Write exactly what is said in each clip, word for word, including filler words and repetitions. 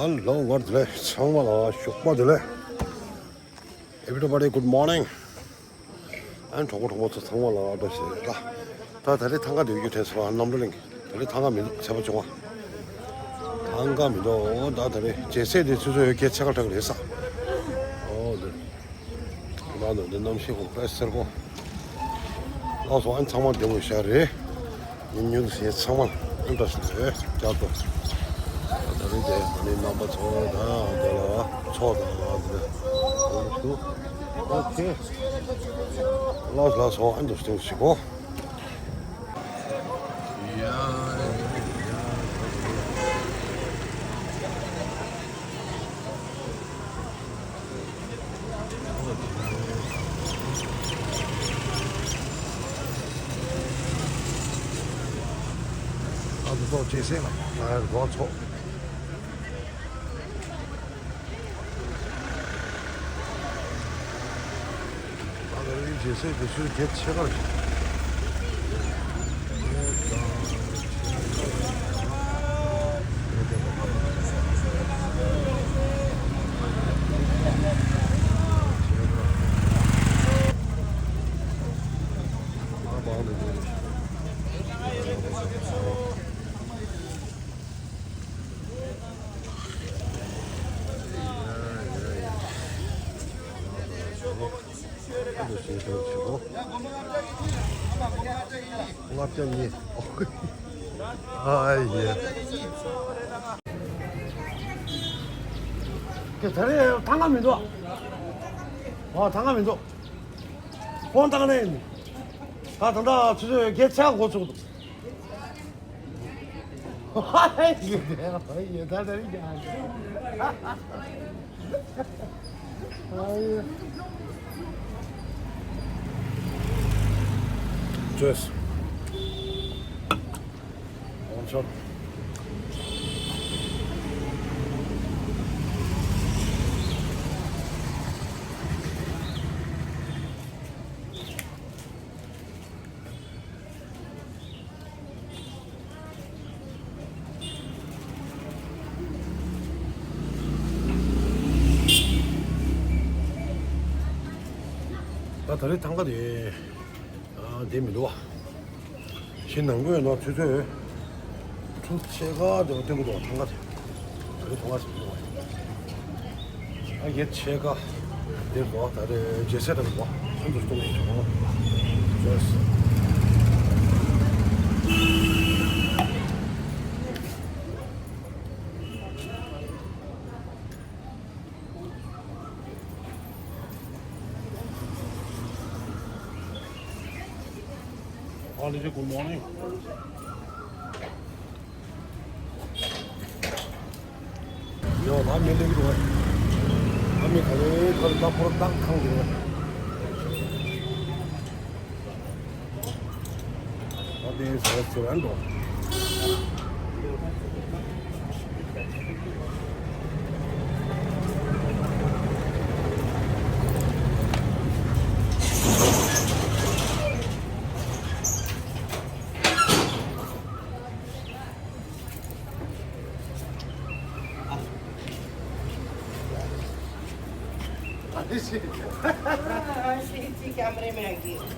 Hello, བར་དུ་ལས་ཚང་མ་ལ་ཞོགས་པ་དུ་ལས། Everybody, good morning. ཨན་གྲོགས་པོ་གྲོགས་མོ་ཚོ་ཚང་མ་ལ་བཀྲ་ཤིས་བདེ་ལེགས། ད་ད་རེས་ཐང་ག་དེ་ཡོད་རྒྱུ་དྲན་སོང་ཨ། གནམ་གྲུ་གླིང་གི། ད་རེས་ཐང་ག་མི་འདུག་ཚེས་པ་བཅོ་ལྔ། ཐང་ག་མི་འདུག་ད་ད་རེས་རྗེས་སྲས་དེ་ཚོ་ཚོ་ཡོད་སྐད་ཆ་ཁ་གྲག་རེད་ས། ཨོ་དེ། ང་ནང་དེ་གནམ་གཤིས་ཁོ་དཔེ་སེར་པོ། ལགས་སོ་ཨན་ཚང་མ་བདེ་མོ་ཤ་རེད། ཉིན་ཉུང་ཟེར་ཚང་མ་ཨན་བཀྲ་ཤིས་བདེ་ལེགས་བསྐྱར་དུ། ད་རེས་དེ་ང་ནི་རྣམ་པ་ཚོ་དང་དེ་ལ་ཚོགས་དང་དེ་ལ་ཨོ་ཁེ། ལགས་ལགས་སོ་ཨན་དུ་སྟོན་ཞིག་གོ། ཨ་ཚོགས་ཚོགས་བྱེད་སེམས་ལ་ང་རོགས་ཚོགས། ད་ལྟ་རིང་རྗེས་སྲས་དེ་ཚོའི་སྐད་ཆེ་བར། ལྔ་བརྒྱ་གཉིས། ཨ་ཡེ། ཀྱེ་ད་རེས་ཐང་ག་མི་འདུག་ཨ་ཐང་ག་མི་འདུག་ཁོང་ཐང་ནས་ད་ད་ད་ཆུ་ཚོད་བརྒྱད་ཆག་འགོ་ཚུགས་འདུག Cheers. ད་ད་རེས་ཐང་ག་དེ་ཨ་དེ་མི་འདུག་བ། ཤིང་ནང་གོས་ནོ་ཆུ་ཚོད་ཕྱེད་ཀ་དེ་སྟོན་གི་འདུག་བ། ཐང་ག་དེ། ད་རེས་ཐང་ག་ཟེར་གི་འདུག་བ། ཨ་ཡེ་ཕྱེད་ཀ་འདིར་འདུག་ད་རེས་རྗེས་སྲས་དང་འདུག་བ། ཨ་འདིར་སྟོན་གི་འདུག་བ། Hello, good morning. ཡོ། ད་མི་ལེགས་འགྲོ། ད་མི་ག་རེ་ག་རེ་ད་ཕོར་བཏང་ཁང་འགྲོ། ད་དེ་ཟེར་ཟེར་འགྲོ།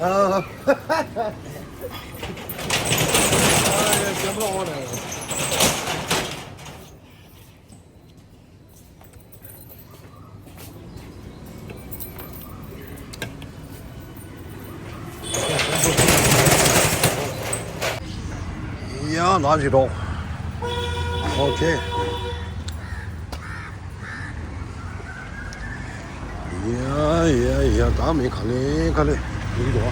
हाँ। हाँ, ये कैमरा ऑन है। ཡ་ལ་ཞིག་རོགས། ཨོ་ཁེ། ཡ་ཡ་ཡ། ད་མི་ག་ལེ་ག་ལེ་ཡིན་འགྲོ།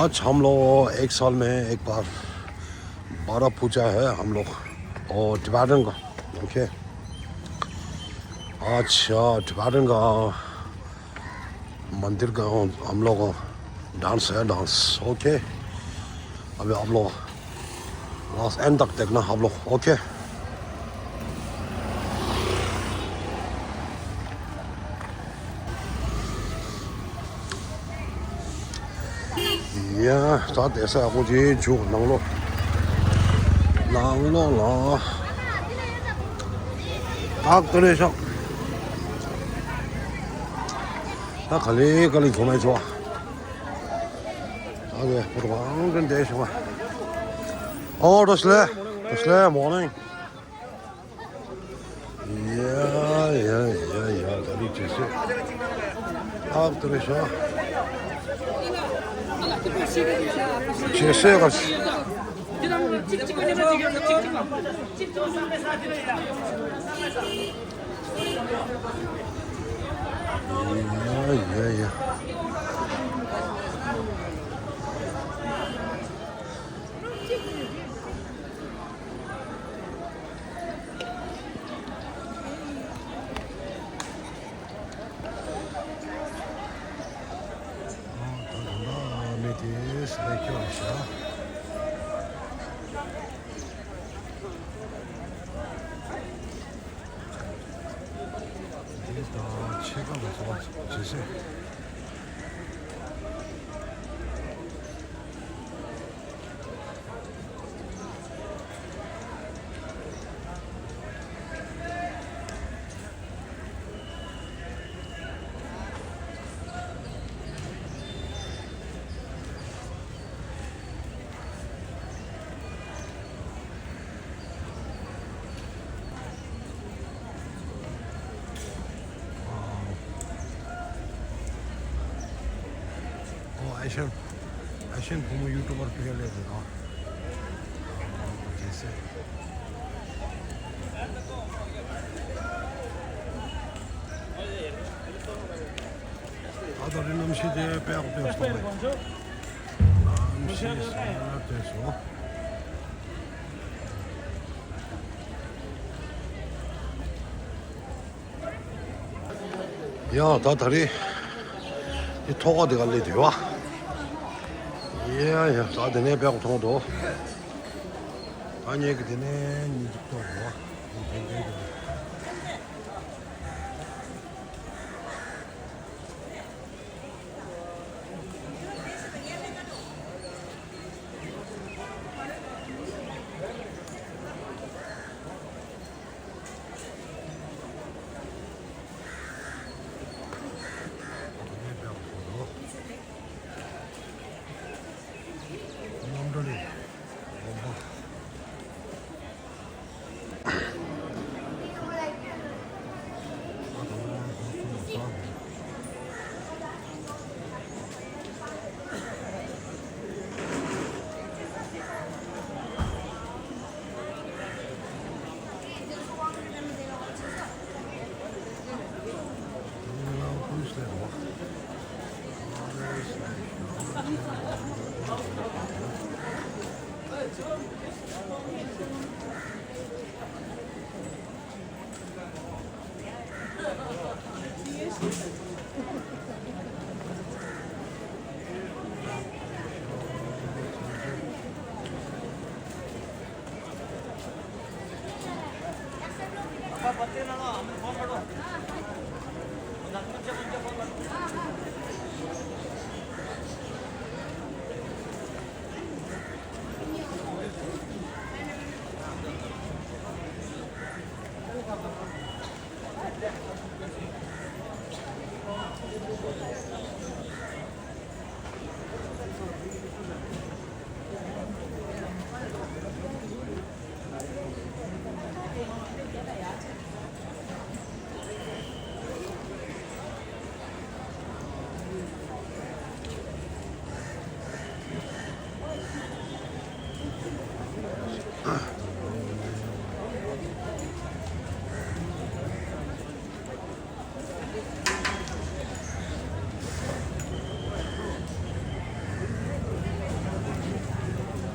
आज हम लोग एक साल में एक बार बारह पूजा है हम लोग। और टिबेटन का। ओके। अच्छा, टिबेटन का मंदिर का हम लोग डांस है, डांस। ओके। अभी आप लोग लास्ट एंड तक देखना आप लोग। ओके। ཡ། ད་དེ་ས་ཡག་པོ་ཅིག་བྱུང་ནང་ལོགས། ལང་ལོག་ལ། ཨག་ཏུ་རེ་ཤག་ད་ག་ལེ་ག་ལེ་ཚོ་མ་ཚོ། ཨ་ལེ་པུར་བང་ཀྲན་དེ་ཤོག་ཨོ་རོ་སི་ལེ། རོ་སི་ལེ་མོ་ནིང་། ཡ་ཡ་ཡ་ཡ་ད་རེ་ཇེ་སེ། ཨག་ཏུ་རེ་ཤག་ཇེ་སེ་ག་ཡ་ཡ་ཡ། ད་ད་ལྟ་མི་དེ་སེ་ལེ་ཁྱོད་རེད་ཤག་འདི་དང་ཕྱེད་ཀ་ལ་སོགས་ཇེ་སེ། ཨོ་ཨེ་ཤན། ཨེ་ཤན་བུ་མོ་ཡུ་ཊུབ་པར་ཕེ་ལེ་དེ་དང་། ཇེ་སེ། ད་ད་རེས་གནམ་གཤིས་དེ་དཔེ་ཡག་པོ་སྟོན་སོང་བས། གནམ་གཤིས་ཟེར་ན་དེ་སོ། ཡང་ད་ད་རེས་དེ་ཐོག་ཁ་དེ་ག་སླེབས་དུས་བ། ཡ་ཡ་ད་དེ་ནས་དཔེ་ཡག་པོ་མཐོང་འདུག་ད་ངེད་ཀྱི་དེ་ནས་ཉིན་གཅིག་ཐོག་འདུག་བ། དེ་དེ་དེ་དེ།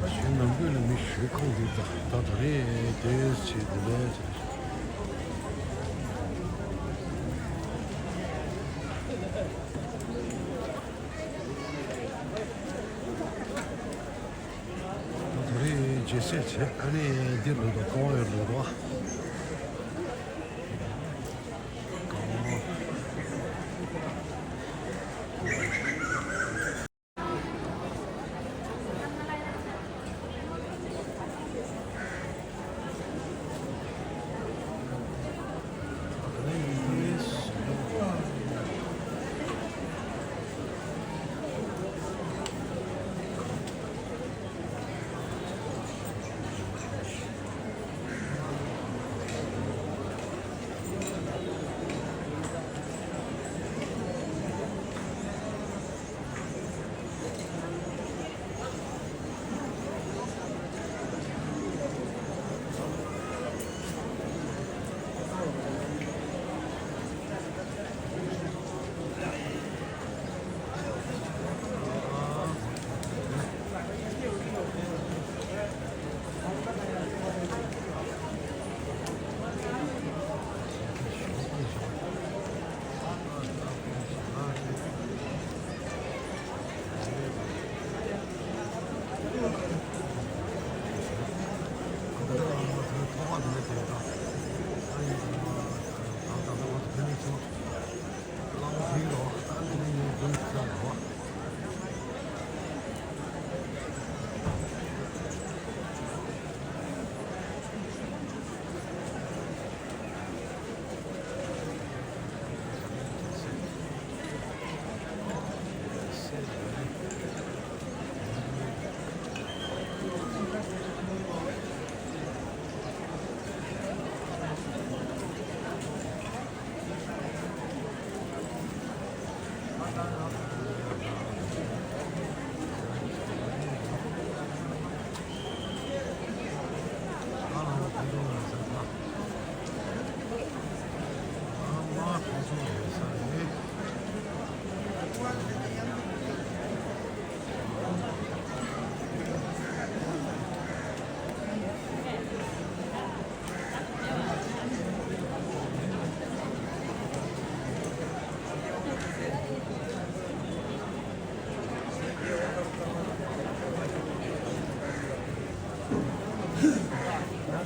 གཞན་ནམ་རྒྱུན་ལ་མི་ཞུ་ཁོང་གི་ད་ད་ད་རེས་དེ་བྱས་དེ་ལས་བྱས། ད་རེས་རྗེས་སྲས་བྱས་ཨ་ནི་འདི་ལོས་དང་རྐང་བའི་ལོས་དང་།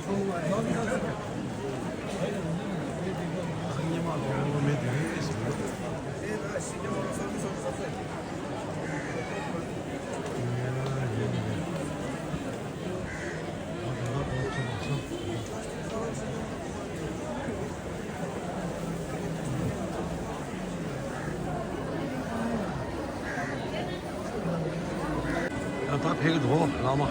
ཡང་ད་ཕེབས་ཀྱི་འདུག་བླ་མ།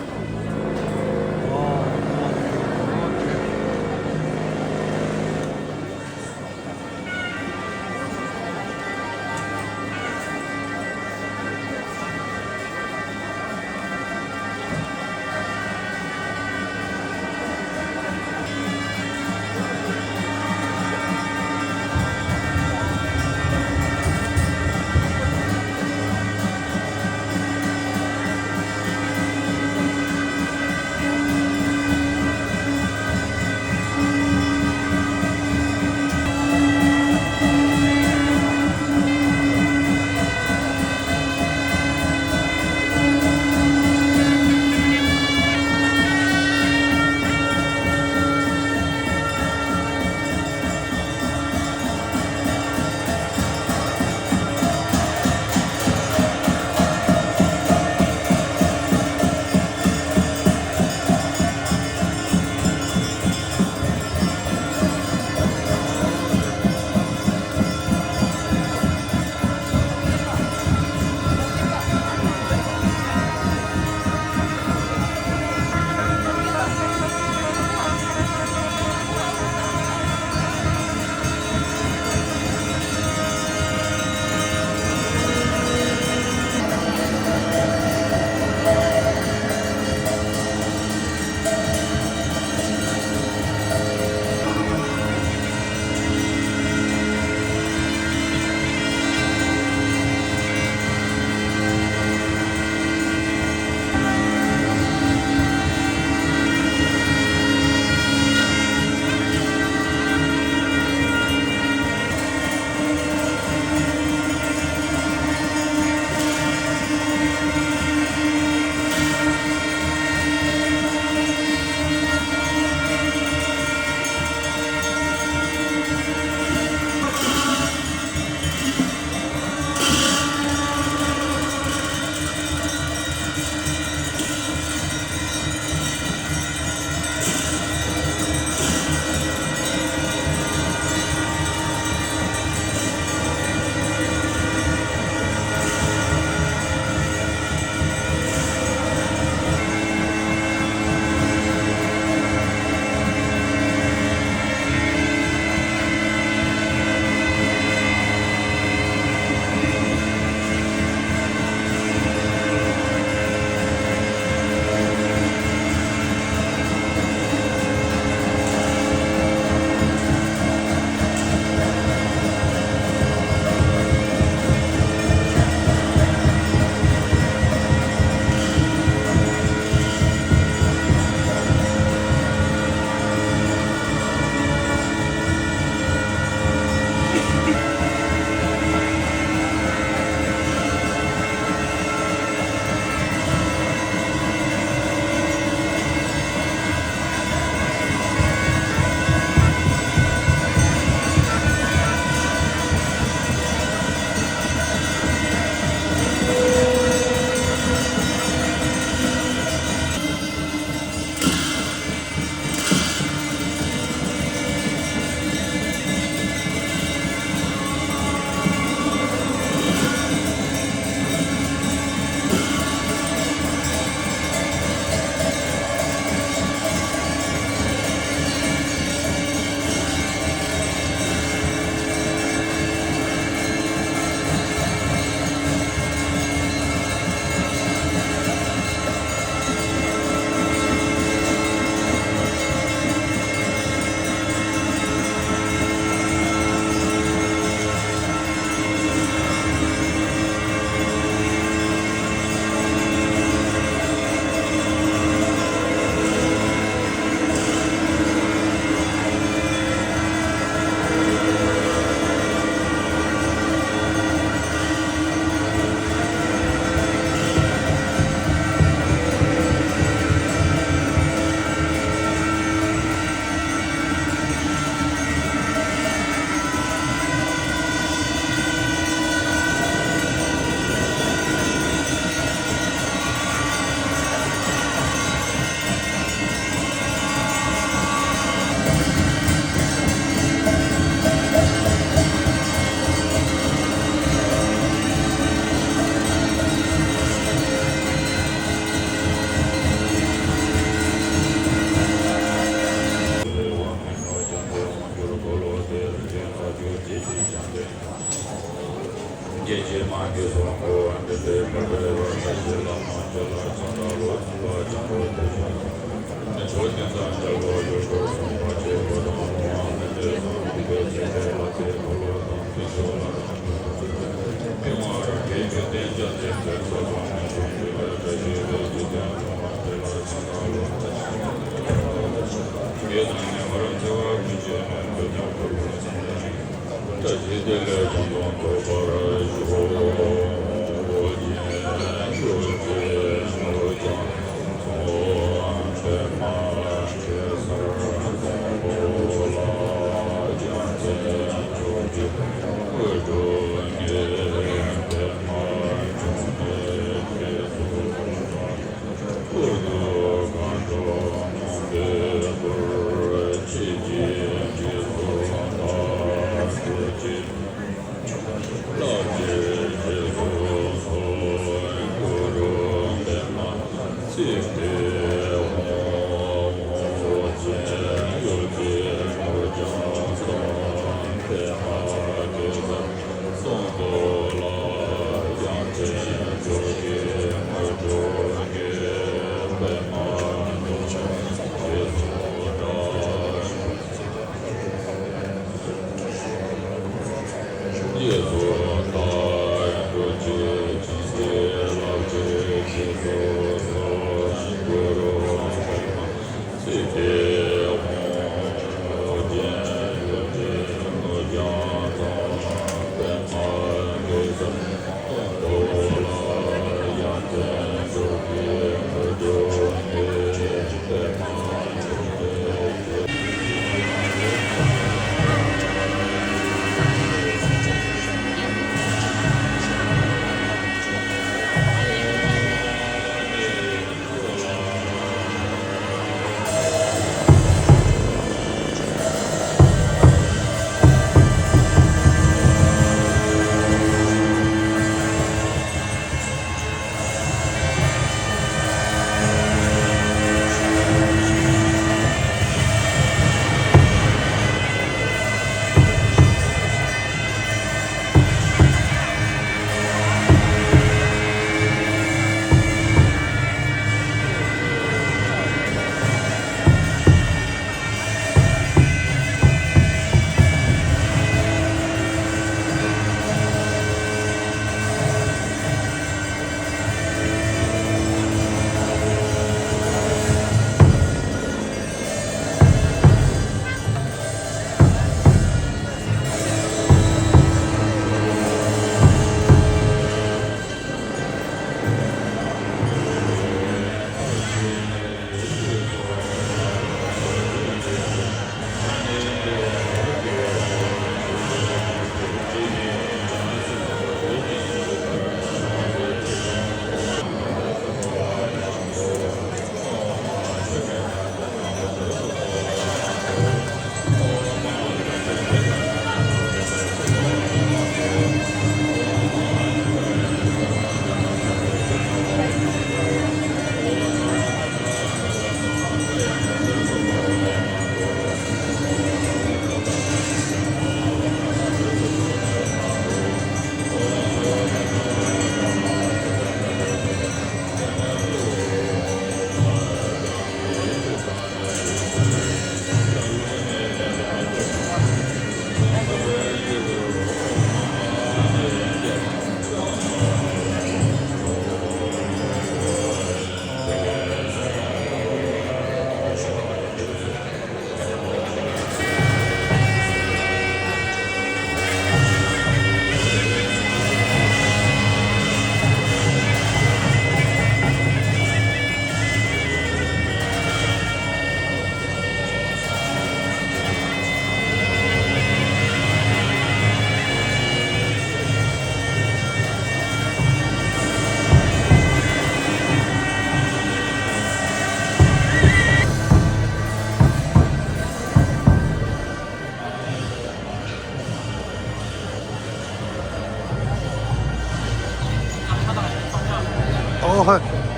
ཨོ་ཧོ།